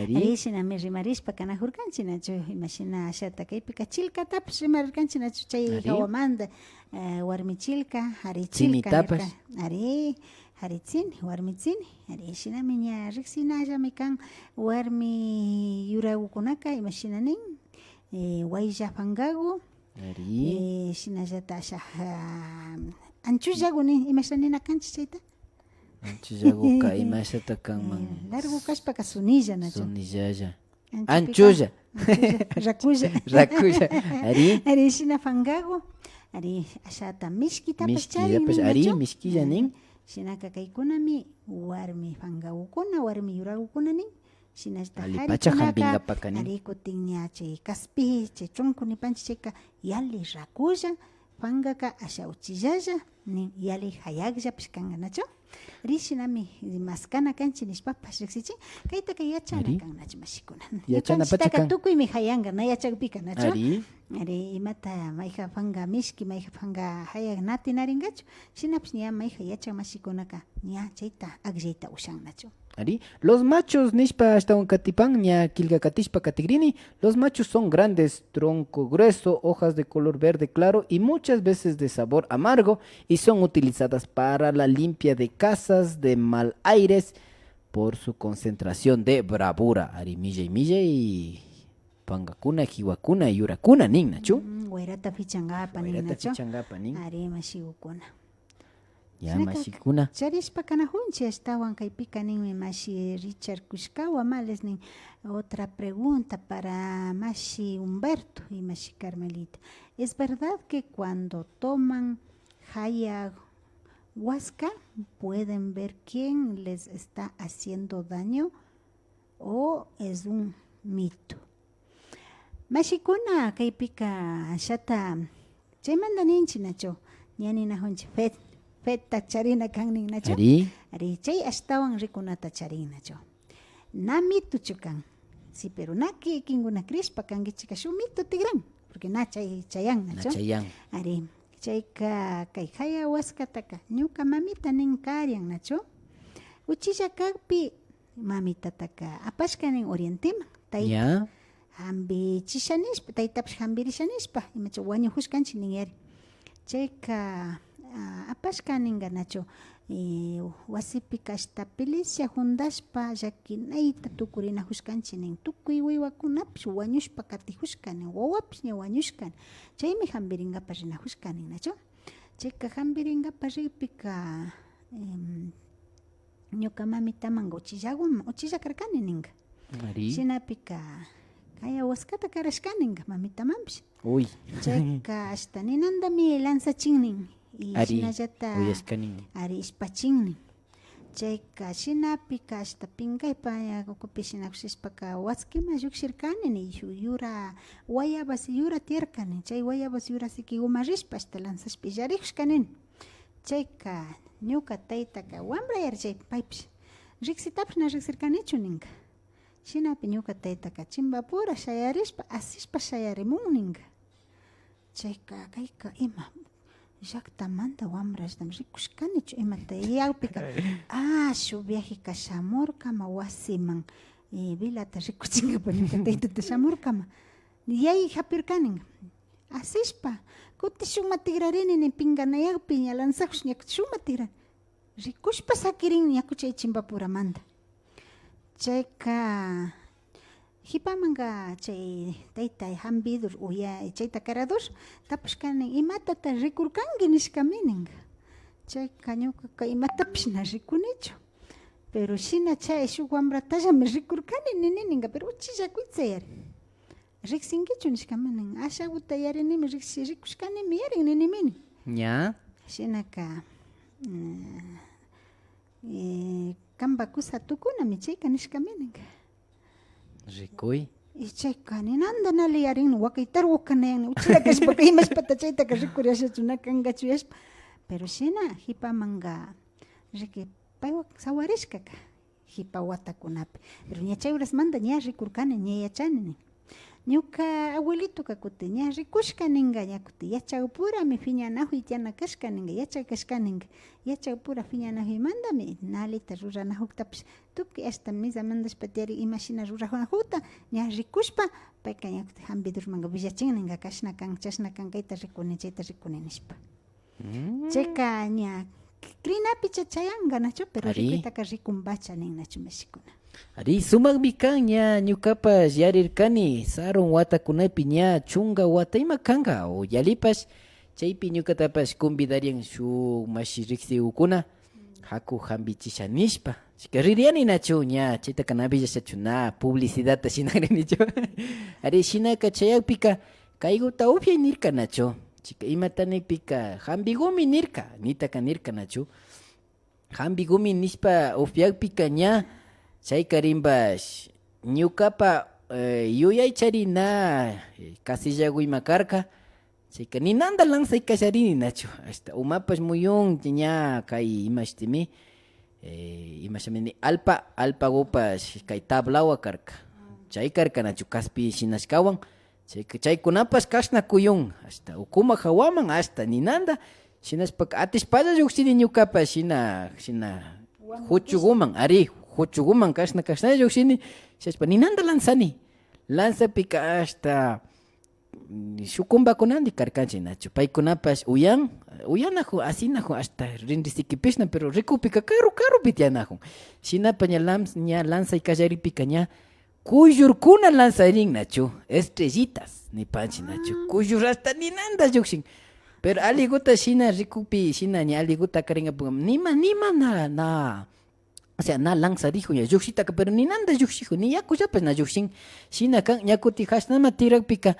Ari. Ari, shinami rimarishpa kanajurkanchik, nachu? Imashina ashata kaypika chilkatapish rimarirkanchik, nachu? Chay Ari. Jawamanta, eh, warmi chilka, ari chilka Tsinitapash. Nirka. Ari, ari tsini, warmi tsini. Ari, shinami ña riksinallami kan warmi yuragukunaka, imashina nin, eh, waylla fangagu, Ari. Eh, shinallata asha, ah, anchullagu nin, imashna nina kanchik chayta? Anchullaguka imashata kanman? Eh, largo kashpaka sunilla, nachu? Sunillalla. Anchupika Anchulla. Anchulla, rakulla. Rakulla. Ari. Ari, shina fangagu. Ari, ashata mishkitapash Mishkitapash, charin, ari, nachu? Mishkilla Ari. Nin. Shinaka kaykunami warmi fangagukuna, warmi yuragukuna nin. Shinallata Allipacha jarikuna jampinkapaka nin. Ari kutin ña chay kaspi, chay trunku nipanchik chayka yali rakulla, fangaka asha uchillalla, nin yali jayakllapish kanga, nachu? Ari shinami maskana kanchik nishpapash riksichin, kaytaka yachana Ari. Kan, nachu, mashikuna? Yachanapacha Ñukanchiktaka kan. Tukuymi jayanga, na yachakpika, nachu? Ari. Ari, imata mayjan fanga mishki, mayjan fanga jayak na tinaringachu, shinapish ña mayjan yachak mashikunaka ña chayta akllayta ushan, nachu? Ari, los machos nishpa ashtawan katipan, ña killka katishpa katigrini. Los machos son grandes, tronco grueso, hojas de color verde claro y muchas veces de sabor amargo y son utilizadas para la limpia de casas de mal aires por su concentración de bravura. Ari, millay, millay, fangakuna, jiwakuna, yurakuna nin, nachu? Mm, wayrata fichangapa nin, Wayrata nachu? Fichangapa nin. Ari, mashigukuna. Ya, Shinaka mashikuna. Charishpa kanajunchik ashtawan kaypika ninmi mashi Richard Kushkawa Males nin, otra pregunta para mashi Humberto y mashi Carmelita. ¿Es verdad que cuando toman ayahuasca pueden ver quién les está haciendo daño o es un mito? Mashikuna, kaypika ashata chaymanta ninchik, nachu? Ña ninajunchik fe-, feta charina kan nin, nachu? Ari. Ari, chay ashtawan rikunata charin, nachu? Na mituchu kan. Sí, pero na kikinkuna krishpa kankichika shuk mitu tigran, porque na chay chayan, Na nachu? Chayan. Ari, chayka kay ayahuascataka ñuka mamita nin karian, nachu? Uchilla kakpi mamitataka apashka nin Orienteman, tayta. Ya. Jambichisha nishpa, taytapish jambirisha nishpa, imacha wañujushkanchik nin yari. Chayka, ah, apashka ninga nachu, eh, wasipika ashta pilicia jundashpa llakinayta tukurinajushkanchik nin. Tukuy wiwakunapish wañushpa katijushka nin, wawapish ña wañushka nin. Chaymi jambiringapa rinajushka nin, nachu? Chayka jambiringapa rikpika, em, ñuka mamitamanka uchillaguman, uchilla karkani ninga. Ari. Shinapika, ayahuascata karashka ninga mamitamanpish. Uy. Chayka ashta ninandami lanzachin nin. Y Ari, shinallata uyashka nin. Ari, ishpachin nin. Chayka shinapika ashta pinkaypa, ya, ukupi shinakushishpaka waskiman llukshirkani nin, shuk yura, guayabas yura tiyarka nin. Chay guayabas yura sikiguman rishpa ashta lanzashpa illarijushka nin. Chayka ñuka taytaka wambrayari chay paypish. Riksitapish na riksirkanichu ninga. Shinapi ñuka taytaka chimbapura shayarishpa, asishpa shayarimun ninga. Chayka, kayka ima, llaktamanta wambrallatami rikushkanichu imata yuyakpika. Ah, shuk viajeka shamurkama wasiman, eh, vilata rikuchinkapa ñuka taytata shamurkama. Yay japirkanin. Asishpa, kuti shukma tigrarini nin pinganayakpi ña lanzajush ña kuti shukma tigrani. Rikushpa sakirin ña kuchay chimbapuramanta. Chayka, jipamanka chay tayta jambidur uya, chayta karadur, tapushkani, "Imatata rikurkanki?" nishkami ninka. Chayka ñukaka imatapish na rikunichu. Pero shina chay shuk wambratallami rikurkani nini ninka, pero uchilla kuytsayari. "Riksinkichu?" nishkami nin. "Ashaguta yarinimi, riksi-, rikushkanimi yarin", ninimi nin. Ña. Shinaka, mm, eh, "Kanpa kusa tukunami chayka", nishkami ninka. Rikuy. Y chayka ninanda nali yarin, wakaytaru wakanayan, uchilla kashpaka imashpata chaytaka rikuriyashachu na kankachu yashpa. Pero shina jipamanka riki paywan sawarishkaka. Jipa watakunapi. Pero ña chay horasmanta ña rikurkani, ña yachani nin. Ñuka abuelitoka kutin ña rikushka ninga, ña kutin yachakpurami piñanakuy tiana kashka ninga, yachak kashka ninga, yachakpura piñanakuymantami nalita ruranakuktapish tukuy hasta misa mandashpa tiyarin imashina ruranakukta ña rikushpa, payka ña kutin jampidurmanga willachin ninga, kashna kan, chashna kan, kayta rikuni, chayta rikuni nishpa. Chayka ña krinapicha chayanga nachu, pero rikuytaka rikunpacha nin nachu mashikuna. Ari, sumakmi kan, ña ñukapash yarirkani, sarun watakunapi ña chunka wata ima kanga, o yallipash, chaypi ñukatapash convidarian shuk mashi riksikkuna, jaku jampichisha nishpa. Chayka ririani nachu, ña chaytaka na villashachu, na publicidadta shinarinichu. Ari, shinaka chayakpika, kayguta upyay nirka nachu. Chayka imata nikpika, jampigumi nirka, nitaka nirka nachu. Jampigumi nishpa upyakpika ña, chayka rimbash, ñukapa, eh, yuyay charina, eh, kasillagu ima karka, chayka ninanda lanzay kallarini nachu, hasta umapash muyun ña kay imashtimi, eh, imashami ni, alpa, alpagupash kay tablawa karka, chay karka nachu kaspi shinashkawan, chayka, chaykunapash kashna kuyun, hasta ukuma jawaman, hasta ninanda, shinashpaka atishpalla llukshini ñukapa, shina, shina, juchuguman, ari, juchuguman kashna, kashna llukshini, shashpa ninanda lanzani, lanzapika hasta, mm, shuk kumbakunandi karkanchi nachu, paykunapash uyan, uyanajun, asinajun, hasta rindrisikipishna, pero rikukpika karu, karupi tiyanajun, shinapa ña lanz-, ña lanzay kallaripika ña, kuyllurkuna lanzarin nachu, estrellitas nipanchi nachu, kuyllur hasta ninanda llukshin. Pero alliguta shina rikukpi, shina ña alliguta karingapuka, nima, nima na, na, o sea, na lanzarijun ña llukshitaka, pero ninanda llukshijun, ni yakullapash na llukshin. Shina kan, ña kutin jashnama tirakpika,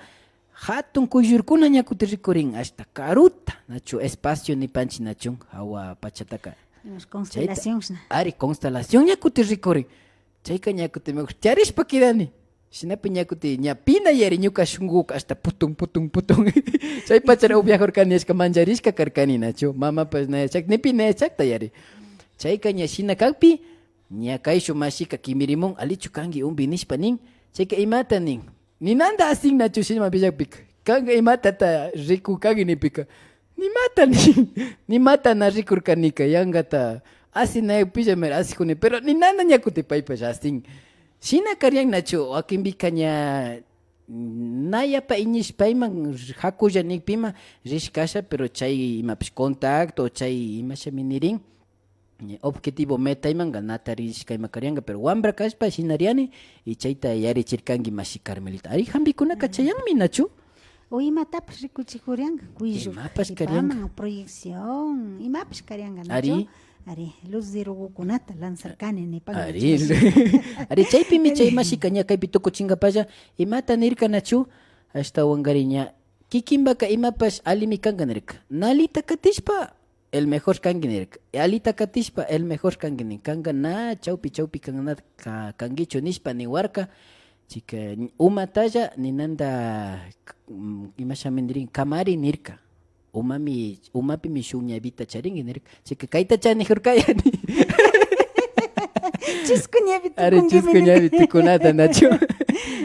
jatun kuyllurkuna ña kutin rikurin, hasta karuta, nachu, espacio nipanchi nachu, jawa pachataka. Constelación. Ari, constelación ña kutin rikurin. Chayka ña kutin mejor charishpa kidani. Shinapi ña kutin ña pina yari ñuka shunkuka hasta putun, putun, putun. Chay pachara upyajurkani, ashka mancharishka karkani nachu. Mamapash na yachak, ni pi na yachakta yari. Chayka ña shina kakpi, ña kayshuk mashika kimirimun, alichu kanki umbi nishpa nin. Chayka imata nin. Ninanda asin nachu shina pillakpika. Kanka imatata rikukaki nipika. Nimata ni, nimata na rikurkanika, yankata asinayakpilla mira asikuni, pero ninanda ña kutin paypash asin. Shina karian nachu, wakinpika ña, mm, na yapa iñishpayman jakulla nikpima rishkasha, pero chay imapish contacto, chay imashami nirin, eh, objetivo meta imanga na tarishka ima karianga, pero wambra kashpa shinariani, y chayta yarichirkanki mashi Carmelita. Ari, jampikunaka chayanmi nachu? O imatapash rikuchikurianga, cuello, imapash karianga, proyección, imapash karianga, nachu? Ari. Ari, lucerogukunata lanzarkani nipan. Ari, ari, chaypimi chay mashika ña kaypi tukuchinkapalla imata nirka nachu? Ashtawankari ña kikinpaka imapash allimi kanka nirka. Nalita katishpa, el mejor kanki nirka. Allita katishpa, el mejor kanki nin. Kanka na chawpi chawpi kan na ka-, kankichu nishpa niwarka. Chika umatalla ninanda, mm, imashami nirin, kamari nirka. Umami, umapimi shuk ñawita charinki nirka. Chika kayta chanijurkayani. Chusku ñawi tukunkimi. Ari, chusku ñawi tukunata nachu.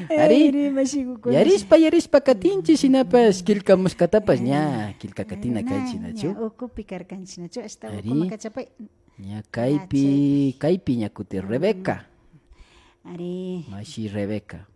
Ari, ari, mashigukuna. Yarishpa, yarishpa katinchi shinapash killkamushkatapash ña killka katina kanchi nachu. Ña ukupi karkanchi nachu. Ashta ukuma kachapay. Ña kaypi, kaypi ña kutin Rebeca. Ari. Mashi Rebeca.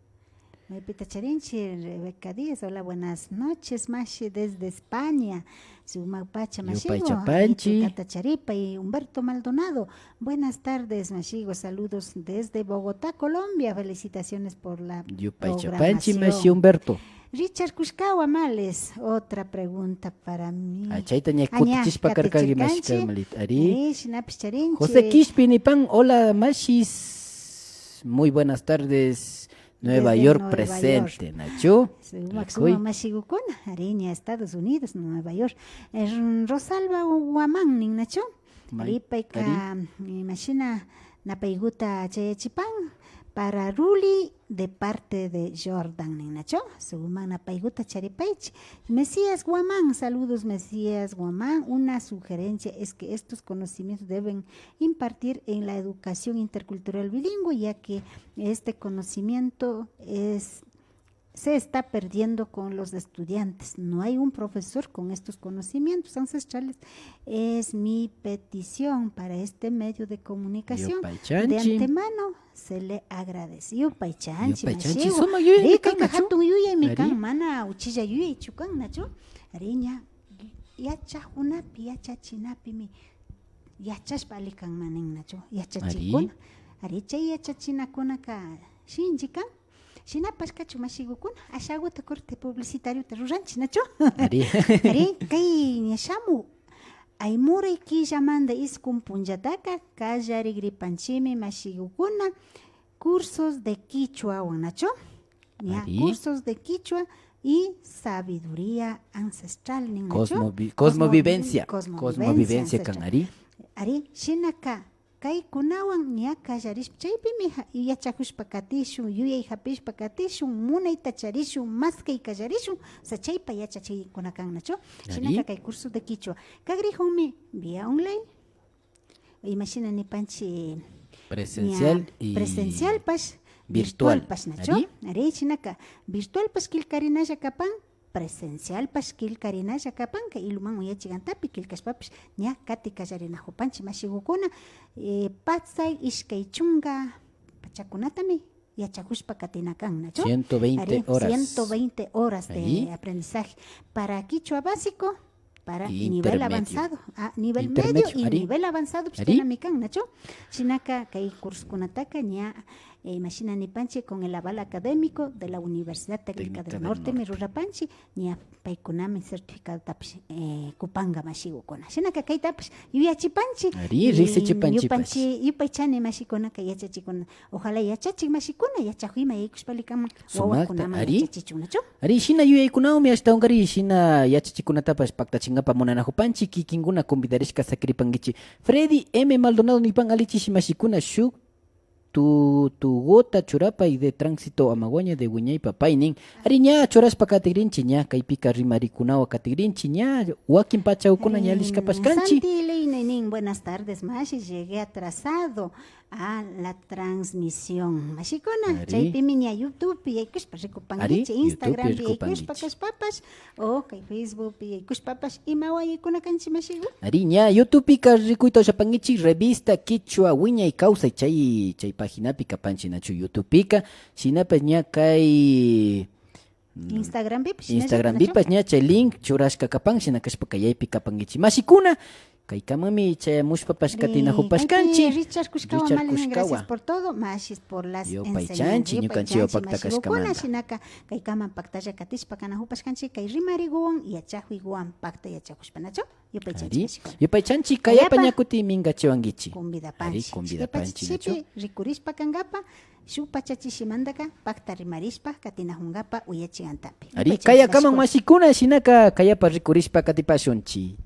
Maypita charinchi, Rebeca Díaz. Hola, buenas noches, mashi, desde España. Sumak pacha, mashigo. Yupaychapanchi. Tata charipay, Humberto Maldonado. Buenas tardes, mashigo. Saludos desde Bogotá, Colombia. Felicitaciones por la programación. Yupaychapanchi, mashi Humberto. Richard Kushkawa Males, otra pregunta para mí. Ah, chayta ña kutichishpa karkanki, mashi Carmelita. Ari. Ari, shinapish charinchi. José Kishpi nipan, hola, mashis. Muy buenas tardes. Nueva York presente, nachu? Sumak, sumak mashigukuna. Ari, ña Estados Unidos, Nueva York. Eh, Rosalba Guamán nin, nachu? Ari, payka, imashina napayguta chayachipan, para Ruli de parte de Jordan nin, nachu? Sumak napayguta charipaychi. Mesías Guamán, saludos Mesías Guamán. Una sugerencia es que estos conocimientos deben impartir en la educación intercultural bilingüe, ya que este conocimiento es, se está perdiendo con los estudiantes. No hay un profesor con estos conocimientos ancestrales. Es mi petición para este medio de comunicación. De antemano se le agradece. Yupaychanchi, mashigu. Sumak yuyaymi kan, nachu? Hatun yuyaymi kan, mana uchilla yuyaychu kan, nachu? Ari ña yachakunapi, yachachinapimi yachashpa ali kanman nin, nachu? Yachachikuna. Ari, chay yachachinakunaka shinchi kan. Shinapash kachun, mashigukuna, ashaguta corte publicitariota ruranchi, nachu? Ari. Ari, kay ña shamuk aymuray killamanta iskun punllataka kallarigripanchimi, mashigukuna, cursos de kichwawan, nachu? Ña, cursos de kichwa y sabiduría ancestral nin, nachu? Cosmovivencia. Cosmovivencia kan, ari. Ari, shinaka kaykunawan ña kallarishpa, chaypimi yachakushpa katishun, yuyay japishpa katishun, munayta charishun, maskay kallarishun, o sea, chaypa yachachiykuna kan, nachu? Shinaka kay curso de kichwa kagrijunmi vía online, imashina nipanchi, presencial, presencialpash, virtualpash, nachu? Ari, shinaka virtualpash killkarinalla kapan, presencialpash killkarinalla kapanka, iluman uyachigantapi killkashpapish ña kati kallarinajupanchi, mashigukuna, eh, patsay ishkay chunka pachakunatami yachakushpa katina kan, nachu? Ciento veinte horas. Ciento veinte horas de aprendizaje para kichwa básico, para nivel avanzado, nivel medio y nivel avanzado, pues, kaynami kan, nachu? Shinaka kay cursokunataka ña, eh, imashina nipanchi, con el aval académico de la Universidad Técnica del Norte mi rurapanchi, ña paykunami certificadotapish, eh, kupanka, mashigukuna. Shinaka kaytapish yuyachipanchi. Ari, riksichipanchipash. Yupaychani mashikunaka, yachachikuna. Ojalá yachachik mashikuna yachajuyman yaykushpa ali kanman wawakunaman yachachichun, nachu? Ari, shina yuyaykunawanmi ashtawankari shina yachachikunatapash paktachingapa munanajupanchi, kikinkuna convidarishka sakiripankichi. Freddy M Maldonado nipan, ali chishi mashikuna, shuk tu-, tuguta churapay de Tránsito Amaguaña de Wiñaypa pay nin. Ari, ña churashpa katigrinchi, ña kaypika rimarikunawa katigrinchi, ña wakin pachakuna ña lishkapash kanchi. Santi Leine nin, buenas tardes, mashi, llegué atrasado a la transmisión. Mashikuna, chaypimi ña YouTubepi yaykushpa rikupankichi, Instagrampi yaykushpa kashpapash, o kay Facebookpi yaykushpapash, ima wawaykuna kanchi, mashigu? Ari, ña YouTubepika rikuyta ushapankichi revista Kichwa Wiñay Kawsay, chay, chay paginapi kapanchi, nachu? YouTubepika, shinapash ña kay Instagrampipash, Instagrampipash ña chay link churashka kapan, shina kashpaka yaypi kapankichi. Mashikuna, kaykamami chayamushpapash katinajupash kanchi. Richarkushkawan, Malena, gracias por todo, mashis, por las enseñanzas. Yupaychanchi, ñukanchiwan pakta kashkamanta. Shinaka kaykaman paktalla katishpa kanajupash kanchi, kay rimariguwan, yachajuyguwan pakta yachajushpa, nachu? Yupaychanchi, mashikuna. Yupaychanchi, kayapa ña kuti mingachiwankichi. Convidapanchi. Ari, convidapanchi, nachu? Chipi rikurishpa kankapa, shuk pacha chishimantaka pakta rimarishpa katinajungapa uyachigantapi. Ari, kayakaman mashikuna, shinaka kayapa rikurishpa katipashunchi.